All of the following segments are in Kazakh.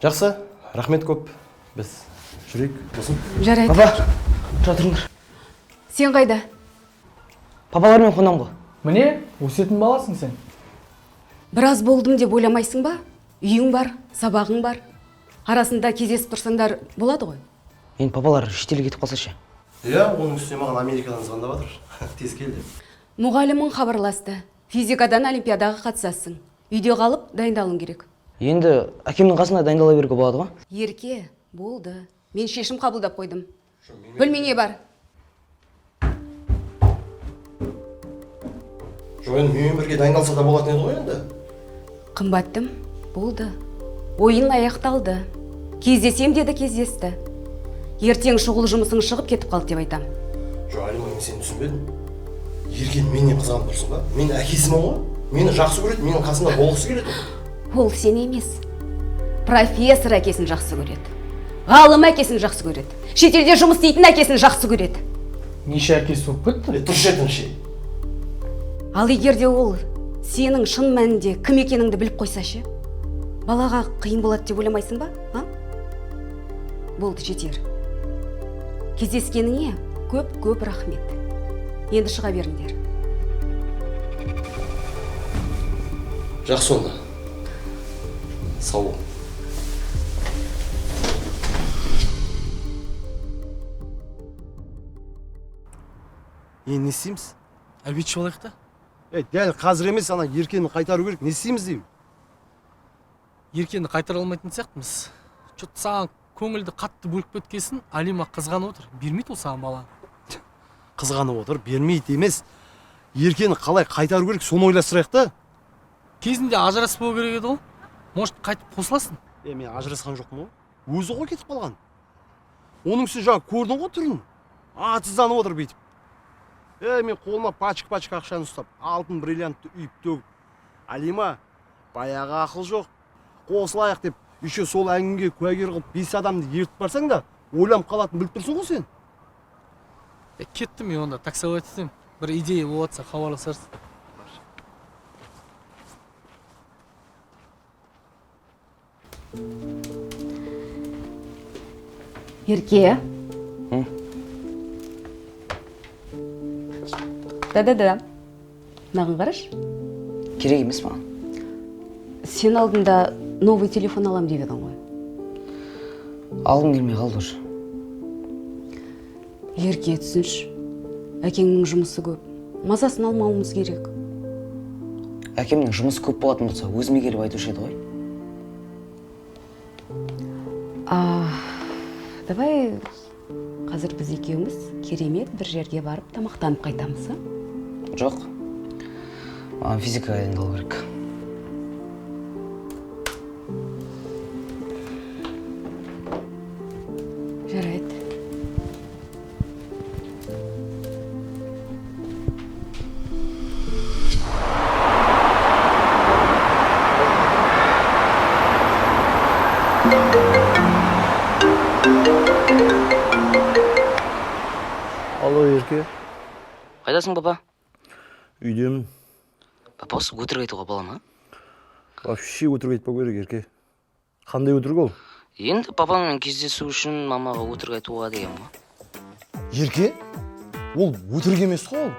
Жақсы, рахмет көп. Біз жүрейік, досым. Жарайды. Папа, тұра тұрыңдар. Сен қайда? Папалармен қонамын ғой. Міне, өсетін баласың сен. Біраз болдым деп ойламайсың ба? Үйің бар, сабағың бар. Арасында кездесіп тұрсаңдар болады ғой. Енді папалар шетелге кетіп қалса ше? Иә, оның үстіне маған Америкадан звондап жатыр. Тез кел деп. Мұғалімің хабарласты. Физикадан олимпиадаға қатысасың. Үйде қалып дайындалуың керек. Енді әкемнің қасында дайындала беруге болады ғой. Ерке, болды. Мен шешім қабылдап қойдым. Бөлмеңе бар. Жоқ, енді менімен бірге дайындалса да болатын еді ғой енді. Қымбаттым, болды. Ойын аяқталды. Кездесем деді, кездесті. Ертең шұғыл жұмысың шығып кетіп қалды деп айтам. Жоқ, Алима, мен сені түсінбедім. Еркені менен қызғанып тұрсың ба? Мен әкесімін ғой. Мені жақсы көреді, менің қасымда болғысы келеді. Ол сен емес. Профессор әкесін жақсы көреді. Ғалым әкесін жақсы көреді. Шетелде жұмыс істейтін әкесін жақсы көреді. Неше әкесі болып кетті? Е, тұршы етінші. Ал егер де ол сенің шын мәнінде кім екеніңді біліп қойса ше? Балаға қиын болады деп ойламайсың ба? А? Болды, жетер. Кездескеніңе көп-көп рахмет. Енді шыға беріңдер. Жақсы онда. Сау бол. Енді не істейміз? Обед ішіп алайық та. Дәл қазір емес, ана Еркені қайтару керек. Не істейміз деймін? Еркені қайтара алмайтын сияқтымыз. Чё-то саған көңілді қатты бөліп кеткесін, Алима қызғанып отыр. Бермейді ол саған баланы. Қызғанып отыр, бермейді емес. Еркені қалай қайтару керек, соны ойластырайық та. Кезінде ажыраспау керек еді ғой. Может, қайтып қосыласың? Мен ажырасқан жоқпын ғой. Өзі ғой кетіп қалған. Оның үстіне жаңа көрдің ғой түрін. Атызданып отыр бүйтіп. Мен қолыма пачка-пачка ақшаны ұстап, алтын бриллиантты үйіп төгіп. Алима, баяғы ақыл жоқ. Қосылайық деп, еще сол әңгімеге куәгер қылып 5 адамды ертіп барсаң да, ойланып қалатынын біліп тұрсың ғой сен. Кеттім мен онда, таксовать етемін. Бір идея болып жатса хабарласарсың. Ерке. Да-да-да. Мынаған қарашы. Керек емес маған. Сен алдында новый телефон алам деп едің ғой. Алғым келмей қалды уже. Ерке, түсінші. Әкеңнің жұмысы көп. Мазасын алмауымыз керек. Әкемнің жұмысы көп болатын болса, өзіме келіп айтушы еді ғой. Давай қазір біз екеуміз керемет бір жерге барып тамақтанып қайтамыз, а? Жоқ. Маған физикаға дайындалу керек. Жарайды. Алло, Ерке. Қайдасың, папа? Үйдемін. Папа, осы өтірік айтуға бола ма? Вообще өтірік айтпау керек, Ерке. Қандай өтірік ол? Енді папаммен кездесу үшін мамаға өтірік айтуға деген ғой. Ерке, ол өтірік емес қой ол.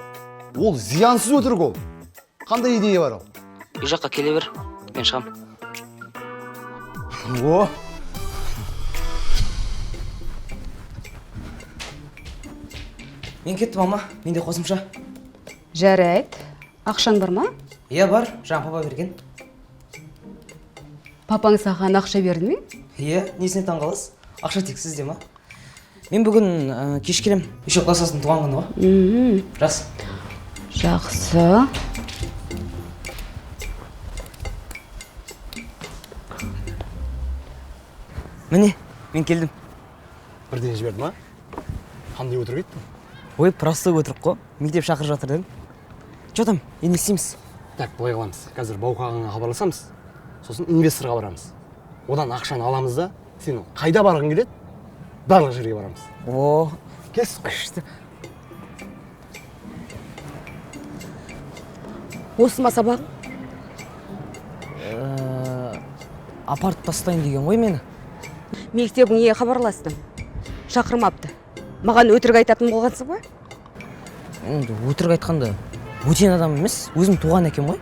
Ол зиянсыз өтірік ол. Қандай идея бар ол? Үй жаққа келе бер, мен шығам. О! Мен кеттім, мама. Менде қосымша. Жарайды. Ақшаң бар ма? Иә, бар. Жаңа папа берген. Папаң саған ақша берді ме? Иә, несіне таңғаласыз? Ақша тек сізде ма? Мен бүгін кеш келем. Еще классасының туған күні ғой. Рас. Жақсы. Міне, мен келдім. Бірден жіберді ма? Қандай өтірік айттың? Ой, простой өтірік қой. Мектеп шақырып жатыр дедім. Чё там, енді не істейміз? Так, былай қыламыз. Қазір Бауқағаңа хабарласамыз. Сосын инвесторға барамыз. Одан ақшаны аламыз да, сен қайда барғың келеді? Барлық жерге барамыз. О, Келіс қой. күшті. Осы ма сабағың? Апарып тастайын деген ғой мені. Мектебіңе хабарластым. Шақырмапты. Маған өтірік айтатын болғансың ба? Енді өтірік айтқанда бөтен адам емес, өзім туған әкем ғой.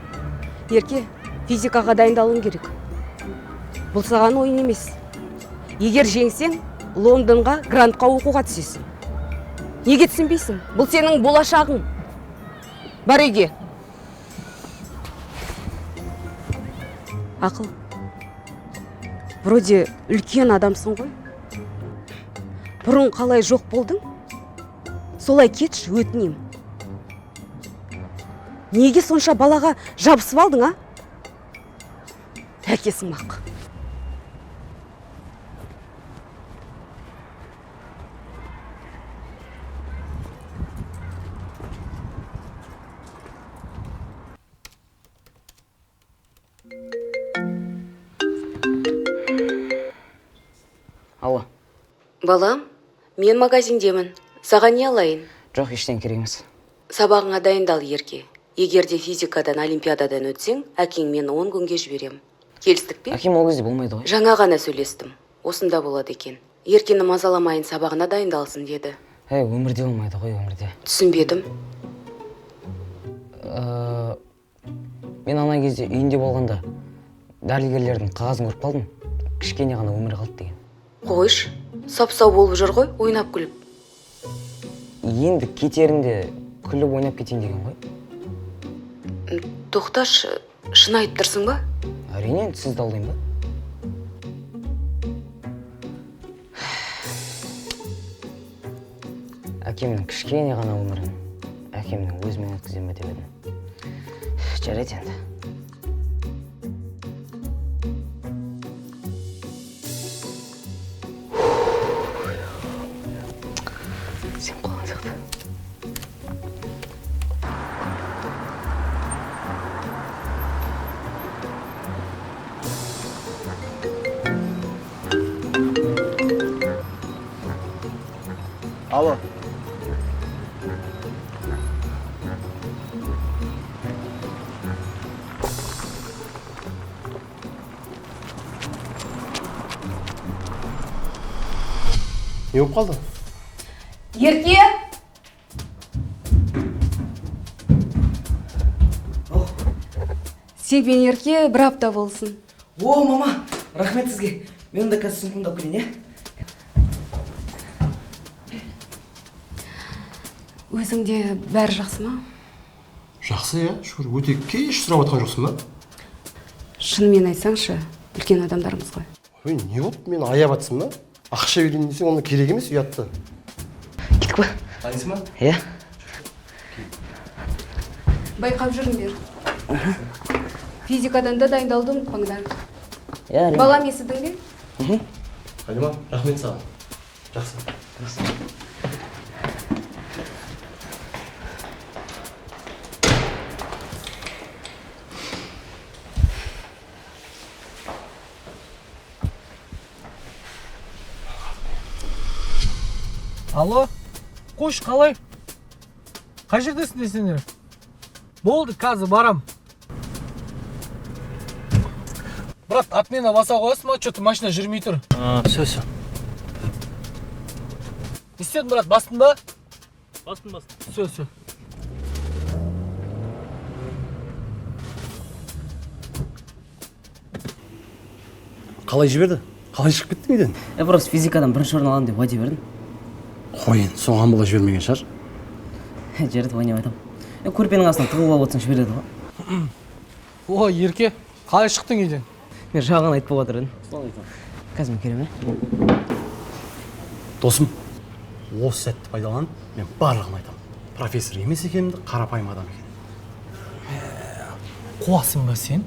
Ерке, физикаға дайындалуың керек. Бұл саған ойын емес. Егер жеңсең, Лондонға грантқа оқуға түсесің. Неге түсінбейсің? Бұл сенің болашағың. Бар үйге. Ақыл. Вроде үлкен адамсың ғой. Бұрын қалай жоқ болдың? Солай кетші, өтінем. Неге сонша балаға жабысып алдың, а? Әкесің ақ. Алло. Балам, мен магазиндемін. Саған не алайын? Жоқ, ештеңе керек емес. Сабағыңа дайындал, Ерке. Егер де физикадан олимпиададан өтсең, әкеңмен 10 күнге жіберем. Келістік пе? Әкем ол кезде болмайды ғой. Жаңа ғана сөйлестім. Осында болады екен. Еркені мазаламайын, сабағына дайындалсын деді. Әй, өмірде болмайды ғой, өмірде. Түсінбедім. Мен ана кезде үйінде болғанда дәрігерлердің қағазын көріп қалдым. Кішкене ғана өмір қалды деген. Қойш, сап-сау болып жүр ғой, ойнап күліп. Енді кетерінде күліп ойнап кетейін деген ғой. Тоқташы, шын айтып тұрсың ба? Әрине, сізді алдайын ба? Әкемнің кішкене ғана өмірін әкемнің өзімен өткіземін бе деп едім. Жарайды енді. Сен қолың сияқты. Алло. Не болып қалды? Ерке! Сен мен Ерке бір апта болсын. О, мама, рахмет сізге. Мен онда қазір сумкамды алып келейін, иә? Өзіңде бәрі жақсы ма? Жақсы, иә, шүкір. Өте кеш сұрап жатқан жоқсың ба? Шынымен айтсаңшы, үлкен адамдармыз ғой. Ой, не болды? Мен аяп жатсың ба? Ақша берейін десең, оны керек емес, ұятты. Кеттік па? Дайынсың ба? Иә. Байқап жүріңдер. Физикадан да дайындалуды ұмытпаңдар. Иә, әрине. Балам, естідің бе? Алима, рахмет саған. Жақсы. Алло, қош, қалай? Қай жердесің десеңдер? Болды, қазір барам. Брат, отмена баса қоясың ба? Чё-то машина жүрмей тұр. Все, все. Не істедің, брат, бастың ба? Бастым, бастым. Все, все. Қалай жіберді? Қалай шығып кеттің үйден? Е, просто физикадан бірінші орын аламын деп уәде бердім. Қой енді, соған бола жібермеген шығар. Жарайды, ойнап айтамын. Көрпенің астына тығылып алып отырсаң жібереді ғой. О, Ерке, қалай шықтың үйден? Мен жағын айтпауға отыр едім. Қазір мен келемін, ә? Досым, осы сәтті пайдаланып, мен барлығын айтамын. Профессор емес екенімді, қарапайым адам екенімді. Қуасың ба сен?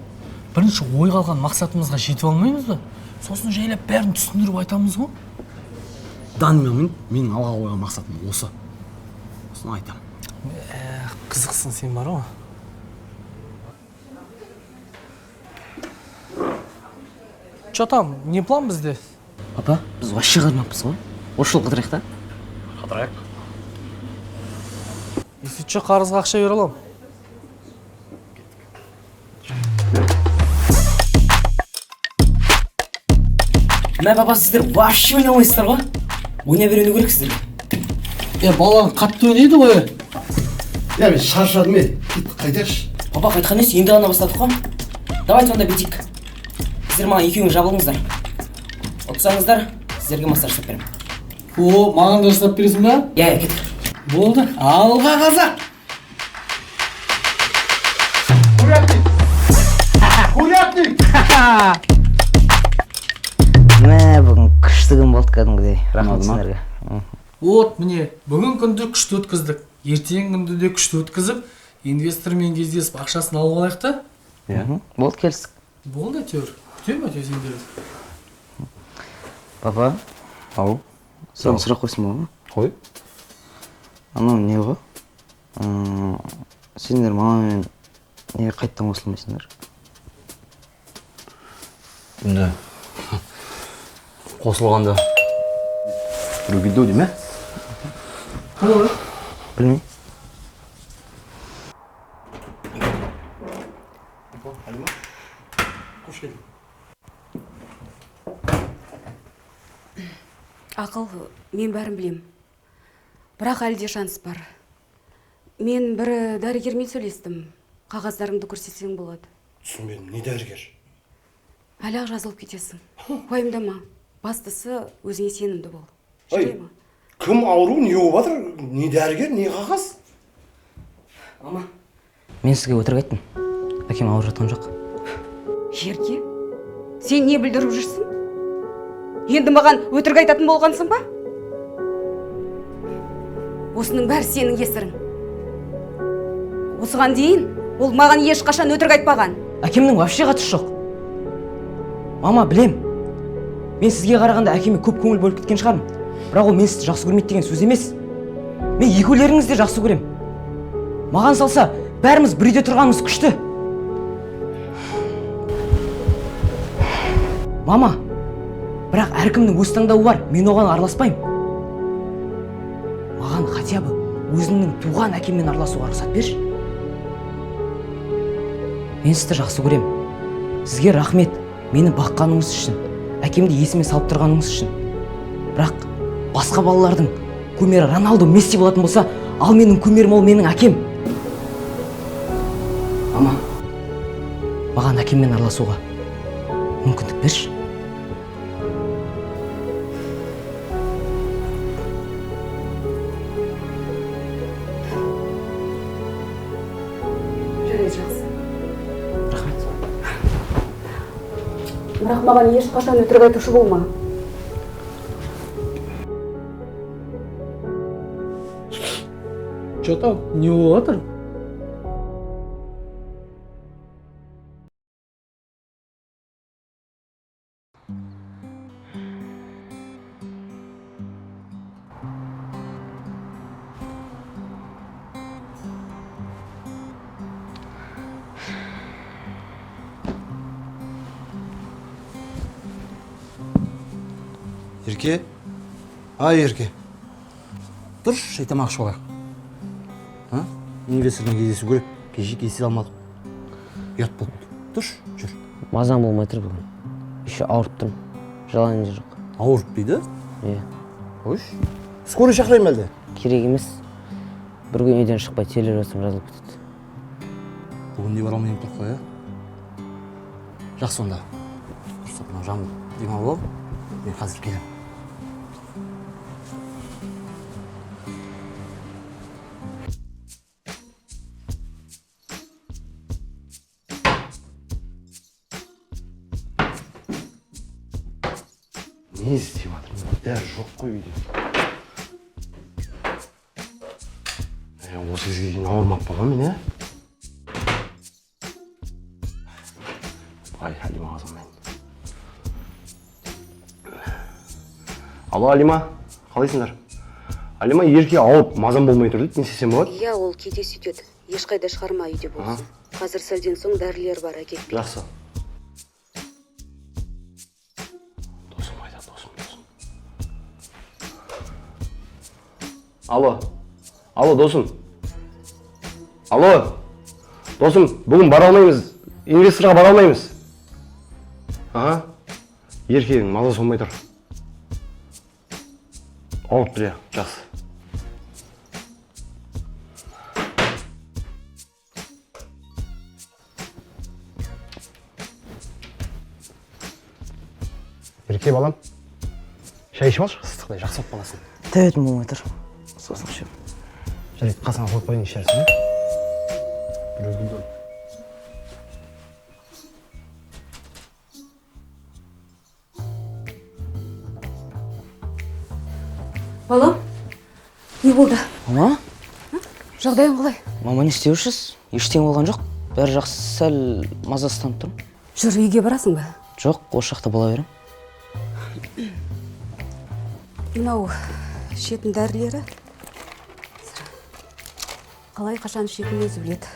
Бірінші ойға алған мақсатымызға жетіп алмаймыз ба? Сосын жайлап бәрін түсіндіріп айтамыз ғой. Данный момент менің алға қойған мақсатым осы. Осыны айтамын. Қызықсың сен бар ғой. Чё там, не план бізде? Папа, біз вообще қыдырмаппыз ғой. Осы жолы қыдырайық та? Қыдырайық. Если чё, қарызға ақша бере аламын. Мә, папа, сіздер вообще ойнай алмайсыздар ғой. Ойнай беруіне керек сіздерге. Е, балаң қатты ойнайды ғой. Я, мен шаршадым, е, кеттік, қайтайықшы. Папа, қайтқан емес, енді ғана бастадық қой. Давайте онда бүйтейік. Сіздер маған екеуің жабылыңыздар. Ұтсаңыздар, сіздерге массаж жасап беремін. О, маған да жасап бересің ба? Иә, иә, кеттік. Болды. Алға, қазақ! Курятник! Мә, бүгін күшті күн болды кәдімгідей. Рахмет сіздерге. Вот, міне, бүгін күнді күшті өткіздік. Ертең күнді де күшті өткізіп, инвестормен кездесіп, ақшасын алып алайық та. Иә. Болды, келістік. Болды әйтеуір. Күтемін әйтеуір сендерді. Папа, Ау. саған сұрақ қойсам болады ма? Қой. Анау не ғой? Сендер мамамен неге қайтадан қосылмайсыңдар? Енді қосылғанда біреу келді ау деймін, ә? Білмеймін. Алима, қош келдің. Ақыл, мен бәрін білем. Бірақ әлі де шанс бар. Мен бір дәрігермен сөйлестім. Қағаздарыңды көрсетсең болады. Түсінбедім, не дәрігер? Әлі ақ жазылып кетесің. Уайымдама. Бастысы өзіңе сенімді бол. Ой. Жүре ма? Кім ауру, не болып жатыр? Не дәрігер, не қағаз? Мама. Мен сізге өтірік айттым. Әкем ауырып жатқан жоқ. Ерке, сен не бүлдіріп жүрсің? Енді маған өтірік айтатын болғансың ба? Осының бәрі сенің кесірің. Осыған дейін ол маған ешқашан өтірік айтпаған. Әкемнің вообще қатысы жоқ. Мама, білем. Мен сізге қарағанда әкеме көп көңіл бөліп кеткен шығармын. Бірақ ол мен сізді жақсы көрмейді деген сөз емес. Мен екеулеріңізді де жақсы көрем. Маған салса, бәріміз бір үйде тұрғанымыз күшті. Мама, бірақ әркімнің өз таңдауы бар. Мен оған араласпаймын. Маған хотя бы өзімнің туған әкеммен араласуға рұқсат берші. Мен сізді жақсы көрем. Сізге рахмет, мені баққаныңыз үшін, әкемді есіме салып тұрғаныңыз үшін. Бірақ басқа балалардың кумирі Роналду, Месси болатын болса, ал менің кумирім ол менің әкем. Мама, маған әкеммен араласуға мүмкіндік берші. Жарайды, жақсы. Рахмет. Бірақ маған ешқашан өтірік айтушы болма. Че там, не болып жатыр? Ерке, ай, Ерке, тұршы, шай тамақ ішіп алайық. А, инвестормен кездесу керек, кеше кездесе алмадық, ұят болды. Тұршы, жүр. Мазам болмай тұр бүгін. Еще ауырып тұрмын. Желание жоқ. Ауырып дейді? Иә. Қойшы, скорый шақырайын ба әлде? Керек емес. Бір күн үйден шықпай телевизор бассам, жазылып кетеді. Бүгін де бара алмаймын тұр қой, иә? Жақсы, онда дұрыстап мына жамылып демалып ал, мен қазір келемін. Не істеп жатырмын, дәрі жоқ қой үйде. Ә, осы кезге дейін ауырмап қалғанмын мен, ә? Ай, Алимаға звондайын. Алло, Алима, қалайсыңдар? Алима, Ерке ауырып, мазам болмай тұр дейді, не істесем болады? Иә, ол кейде сөйтеді. Ешқайда шығарма, үйде болсын. Қазір сәлден соң дәрілер бар, әкеліп бер. Жақсы. Досым қайда, досым, досым? Алло, алло, досым. Алло, досым, бүгін бара алмаймыз, инвесторға бара алмаймыз. Аха. Еркенің мазасы болмай тұр. Ауырып тұр, иә, жақсы. Ерке, балам, шай ішіп алшы, ыстықтай жақсы болып қаласың. Тәбетім болмай тұр, сосын ішемін. Жарайды, қасыңа қойып қояйын, ішерсің, иә? Біреу. Балам, не болды? Мама. Жағдайың қалай? Мама, не істеп жүрсіз? Ештеңе болған жоқ, бәрі жақсы, сәл мазасызданып тұрмын. Жүр, үйге барасың ба? Жоқ, осы жақта бола беремін. Мынау ішетін дәрілері. Қалай, қашан ішетінін өзі біледі.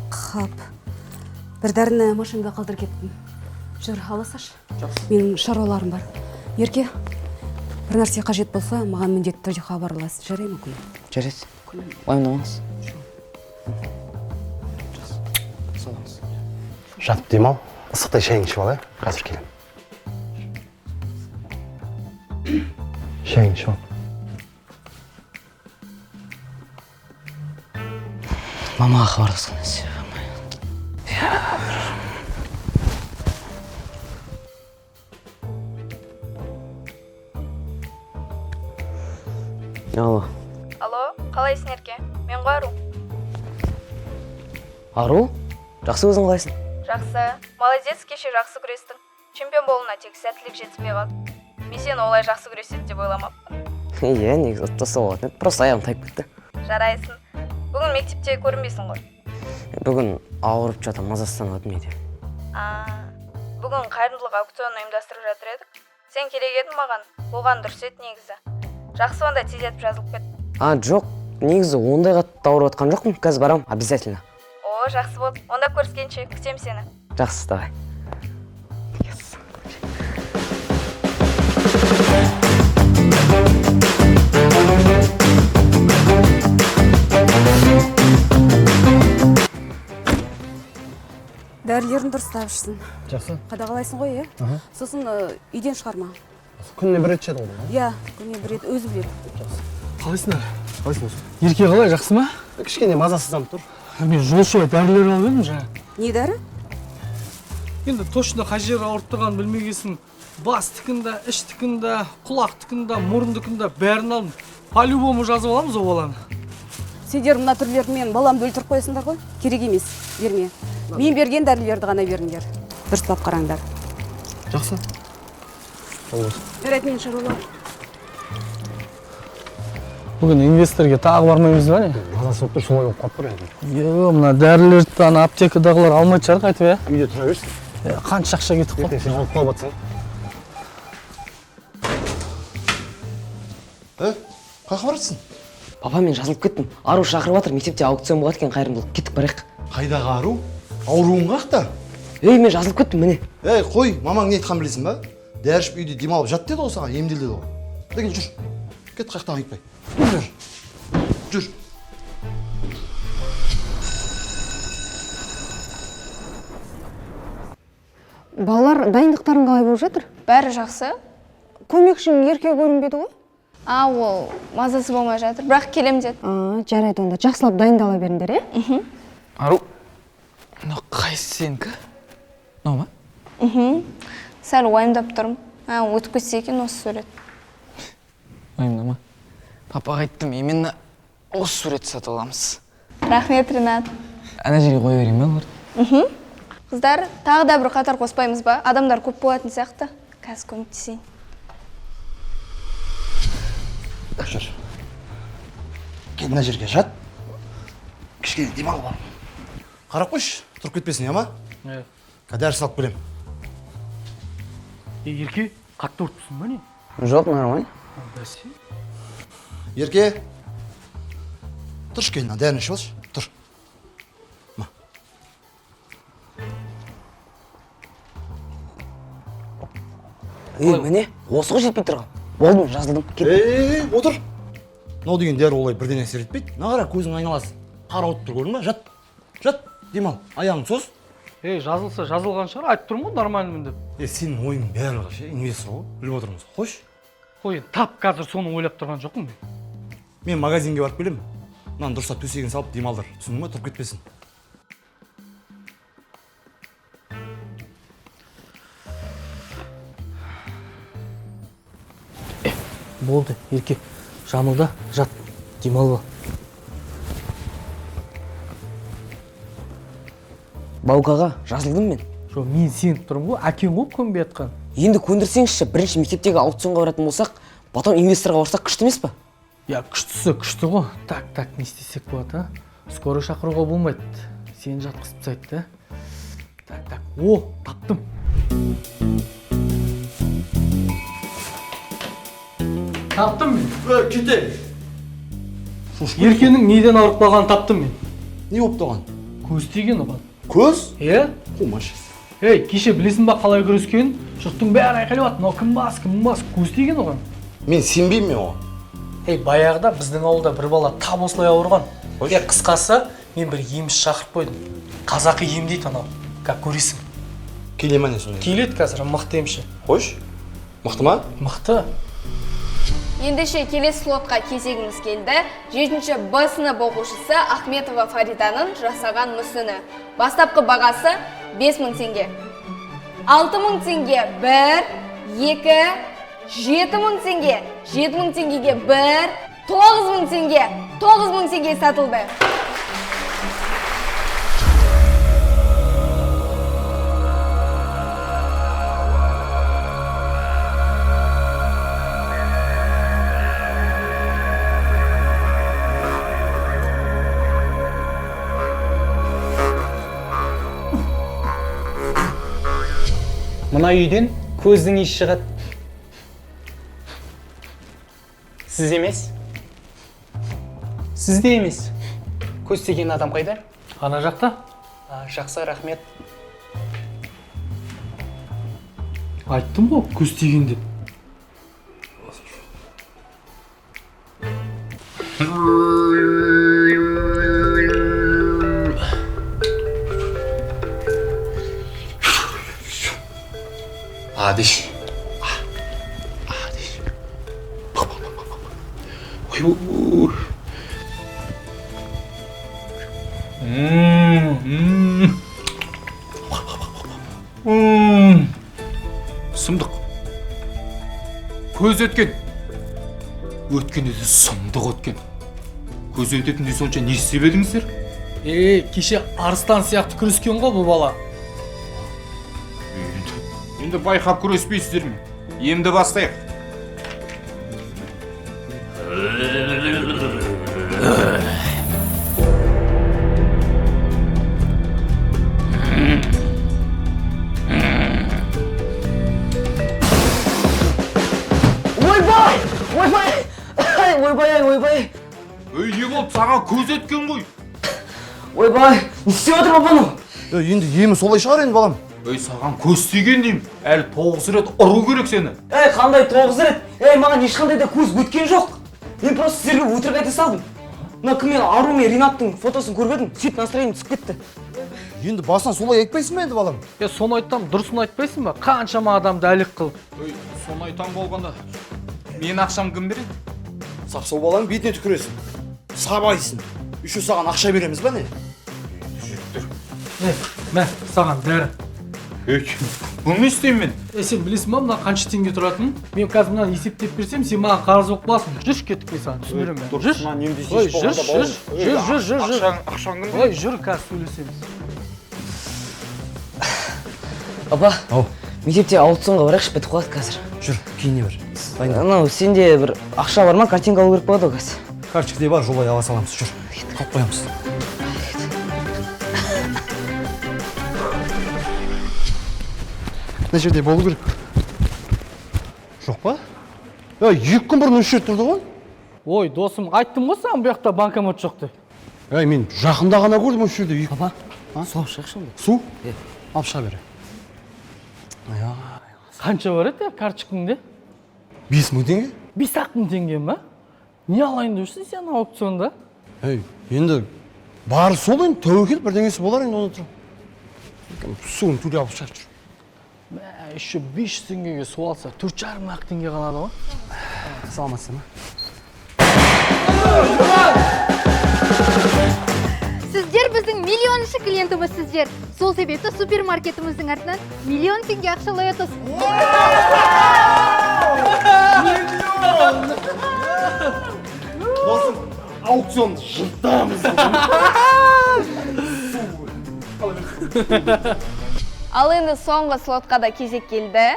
Қап, бір дәріні машинада қалдырып кеттім. Жүр, ала салшы. Менің шаруаларым бар. Ерке, бір нәрсе қажет болса, маған міндетті түрде хабарлас, жарай ма, күнім? Жарайды, уайымдамаңыз. Жақсы, сау болыңыз. Жатып демал, ыстықтай шайыңды ішіп ал, иә? Қазір келемін. Шайыңды ішіп ал. Мамаға хабарласқан себебім. Алло. Алло, қалайсың, Ерке? Мен ғой, Ару. Ару, жақсы, өзің қалайсың? Жақсы. Молодец, кеше жақсы күрестің. Чемпион болуына тек сәттілік жетіспей қалды. Мен сені олай жақсы күреседі деп ойламаппын. Иә, негізі ұтып тастауға болатын еді, просто аяғым тайып кетті. Жарайсың. Бүгін мектепте көрінбейсің ғой? Бүгін ауырып жатамын, мазасызданып жатырмын үйде. А, бүгін қайырымдылық аукционын ұйымдастырып жатыр едік. Сен керек едің маған. Болған дұрыс еді негізі. Жақсы, онда тездетіп жазылып кет. А, жоқ, негізі ондай қатты ауырып жатқан жоқпын, қазір барамын обязательно. О, жақсы болды. Онда көріскенше, күтемін сені. Жақсы, давай. Yes. Дәрілерін дұрыстап ішсін. Жақсы. Қадағалайсың ғой, иә? Сосын үйден шығарма. Күніне бір рет ішеді ғой? Иә, күніне бір рет, өзі біледі. Қалайсыңдар? Қалайсың осы? Ерке қалай, жақсы ма? Кішкене мазасызданып тұр. Мен жолшыбай дәрілер алып едім жаңа. Не дәрі? Енді точно қай жері ауырып тұрғанын білмегесін, бастікін да, іштікін да, құлақтікін да, мұрындікін да, бәрін алдым. По-любому жазып аламыз ол баланы. Сендер мына түрлерімен баламды өлтіріп қоясыңдар ғой. Керек емес, берме. Мен берген дәрілерді ғана беріңдер. Дұрыстап қараңдар. Жақсы. Жарайды, мен шаруалар. Бүгін инвесторге тағы бармаймыз ба, не? Мазасы болып тұр, солай болып қалып тұр енді. Е, мына дәрілерді ана аптекадағылар алмайтын шығар қайтып, иә? Үйде тұра берсін. Е, қанша ақша кетіп қалды. Ертең сен ауырып қалып жатсаң. Е, қаяққа барасың? Папа, мен жазылып кеттім. Ару шақырып жатыр, мектепте аукцион болады екен қайырымдылық. Кеттік, барайық. Қайдағы ару? Ауруың қақта? Ей, мен жазылып кеттім, міне. Ей, қой, мамаң не айтқанын білесің ба? Дәрі ішіп үйде демалып жат деді ғой саған, емдел деді ғой. Кел, жүр. Кет, қаяқтан айтпай. Жүр. Жүр. Балалар, дайындықтарың қалай болып жатыр? Бәрі жақсы. Көмекшің Ерке көрінбеді ғой? А, ол мазасы болмай жатыр, бірақ келем деді. А, жарайды онда, жақсылап дайындала беріңдер, иә? Ару, мынау қайсысы сенікі? Мынау ма? Сәл уайымдап тұрмын. А, өтіп кетсе екен осы сурет. Уайымдама. Папаға айттым, именно осы суретті сатып аламыз. Рахмет, Ринат. Ана жерге қоя берейін ба оларды? Қыздар, тағы да бір қатар қоспаймыз ба? Адамдар көп болатын сияқты. Қазір көмектесейін. Жүр. Кел, мына жерге жат. Кішкене демалып ал. Қарап қойшы, тұрып кетпесін, иә ма? Иә. Дәрі салып келемін. Е, Ерке, қатты ауырып тұрсың ба, не? Жоқ, нормально. Бәсе. Ерке, тұршы, кел, мына дәріні ішіп алшы. Тұр. Ма. Ей, міне, осы ғой жетпей тұрған. Болдым, жазылдым. Кеттім. Ей, отыр. Мынау деген дәрі олай бірден әсер етпейді. Мына қара, көзің айналасы қарауытып тұр, көрдің ба? Жат, жат, демал, аяғыңды соз. Ей, жазылса жазылған шығар, айтып тұрмын ғой нормальныймын деп. Е, сенің ойың барлығы ше инвестор ғой, біліп отырмыз. Қойшы. Қой, енді тап қазір соны ойлап тұрған жоқпын мен. Мен магазинге барып келемін. Мынаны дұрыстап төсегін салып демалдыр. Түсіндің ба? Тұрып кетпесін. Болды, Ерке, жамыл да жат, демалып ал. Баукаға жазылдым мен. Жоқ, мен сеніп тұрмын ғой, әкең ғой көнбей жатқан. Енді көндірсеңізші, бірінші мектептегі аукционға баратын болсақ, потом инвесторға барсақ күшті емес па? Я, күштісі күшті ғой. Так, так, не істесек болады, а? Скорый шақыруға болмайды. Сені жатқызып тастайды да. Так, так, о, таптым. Таптым мен. Кете. Еркенің неден ауырып қалғанын таптым мен. Не болып тұрған? Көз тиген оған. Көз? Иә? Қумаш. Ей, кеше білесің ба қалай күрескенін? Жұрттың бәрі айқайлап жатыр, мынау кім бас, кім бас, көз тиген оған. Мен сенбеймін мен оған. Ей, баяғыда біздің ауылда бір бала тап осылай ауырған. Е, қысқасы, мен бір емші шақырып қойдым. Қазақи емдейді анау. Как көресің. Келе ма не сонда? Келеді қазір, мықты емші. Қойшы. Мықты ма? Мықты. Ендеше келесі слотқа кезегіміз келді. 7 Б сынып оқушысы Ахметова Фариданың жасаған мүсіні. Бастапқы бағасы 5000 теңге. 6000 теңге 1, 2, 7000 теңге. 7000 теңгеге 1, 9000 теңге. 9000 теңге сатылды. Мына үйден көздің иісі шығады. Сіз емес. Сіз де емес. Көз тиген адам қайда? Ана жақта. Жақсы, рахмет. Айттым ғой, көз тиген деп. Адиш. Адиш. Ой. Сұмдық. Көз өткен. Өткенде де сұмдық өткен. Көз өтетіндей сонша не істеп едіңіздер? Ей, кеше арыстан сияқты күрескен ғой бұл бала. Енді байқап күреспейсіздер ме? Емді бастайық. Ойбай! Ойбай! Ойбай, ойбай! Ей, не болды? Саған көз өткен ғой. Ойбай! Не істеп жатыр папа анау? Енді емі солай шығар енді балам. Ей, саған көз тиген деймін. Әлі 9 рет ұру керек сені. Ей, қандай 9 рет? Ей, маған ешқандай да көз өткен жоқ. Мен просто сіздерге өтірік айта салдым. Мына кім мен Ару мен Ринаттың фотосын көріп едім, сөйтіп настроением түсіп кетті. Енді басынан солай айтпайсың ба енді балам? Е, соны айтсам, дұрысын айтпайсың ба? Қаншама адамды әлек қылып. Ей, соны айтам болғанда, мен ақшам кім береді? Сап-сау баланың бетіне түкіресің. Сабайсың. Еще саған ақша береміз ба не? Е, мә, саған дәрі. Ей, бұны не істеймін мен? Е, сен білесің ба мына қанша теңге тұратынын? Мен қазір мынаны есептеп берсем, сен маған қарыз болып қаласың. Жүрші, кеттік мен саған түсіндіремін бәрін. Жүрші. Ой, жүр, жүр, жүр, жүр, жүр, жүр. Ақшаң кім Ой, жүр, қазір сөйлесеміз. Апа, Ау. мектепте аукционға барайықшы, бітіп қалады қазір. Жүр, киіне бер. Анау, сенде бір ақша бар ма? Картинка алу керек болады ғой қазір. Карточкада бар, жолай ала саламыз. Жүр, қалып қоямыз. Мына жерде болу керек. Жоқ па? Ей, 2 күн бұрын осы жерде тұрды ғой. Ой, досым, айттым ғой саған, бұл жақта банкомат жоқ деп. Ей, мен жақында ғана көрдім осы жерде. Папа, су алып шығайықшы онда. Су? Алып шыға бер. Қанша бар еді карточкаңда? 5000 теңге. 5-ақ мың теңге ма? Не алайын деп жүрсің сен аукционда? Ей, енді бары сол енді, тәуекел бірдеңесі болар енді оны тұрып. Суын төлей алып шығып жүр. Мә, еще 500 теңгеге су алса, 4,5 ақ теңге қалады ғой. Саламатсың ба? Сіздер біздің миллионыншы клиентімізсіздер. Сол себепті супермаркетіміздің артынан миллион теңге ақшалай ұтыс. Досым, аукционды жыртамыз. Ал енді соңғы слотқа да кезек келді.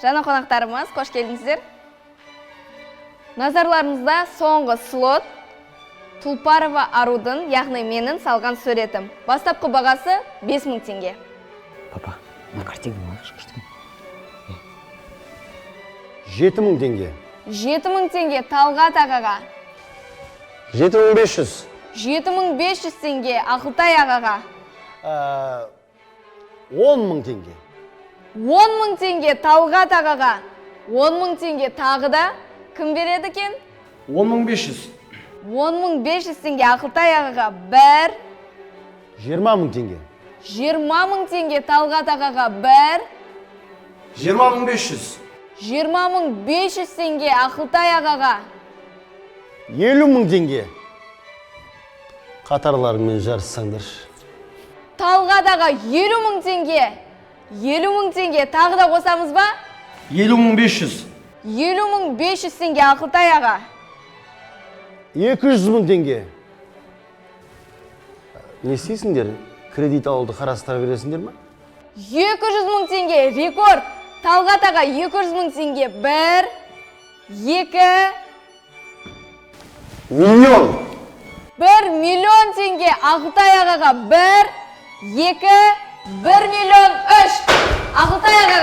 Жаңа қонақтарымыз, қош келдіңіздер. Назарларыңызда соңғы слот Тұлпарова Арудың, яғни менің салған суретім. Бастапқы бағасы 5000 теңге. Папа, мына картинаны алайықшы, күшті екен. 7000 теңге. 7000 теңге Талғат ағаға. 7500. 7500 теңге Ақылтай ағаға. 10000 теңге. 10000 теңге Талғат ағаға. 10000 теңге тағы да кім береді екен? 10500. 10500 теңге Ақылтай ағаға. 1. 20000 теңге. 20000 теңге Талғат ағаға. 1. 20500. 20500 теңге Ақылтай ағаға. 50000 теңге. Қатарларыңмен жарыссаңдар. Талғат аға 50000 теңге. 50000 теңге тағы да қосамыз ба? 50500. 50500 теңге Ақылтай аға. 200000 теңге. Не істейсіңдер? Кредит алуды қарастыра бересіңдер ма? 200000 теңге рекорд. Талғат аға 200000 теңге. 1 2 Миллион. 1 миллион теңге Ақылтай ағаға. 1 2 1 миллион 3. Ақылтай аға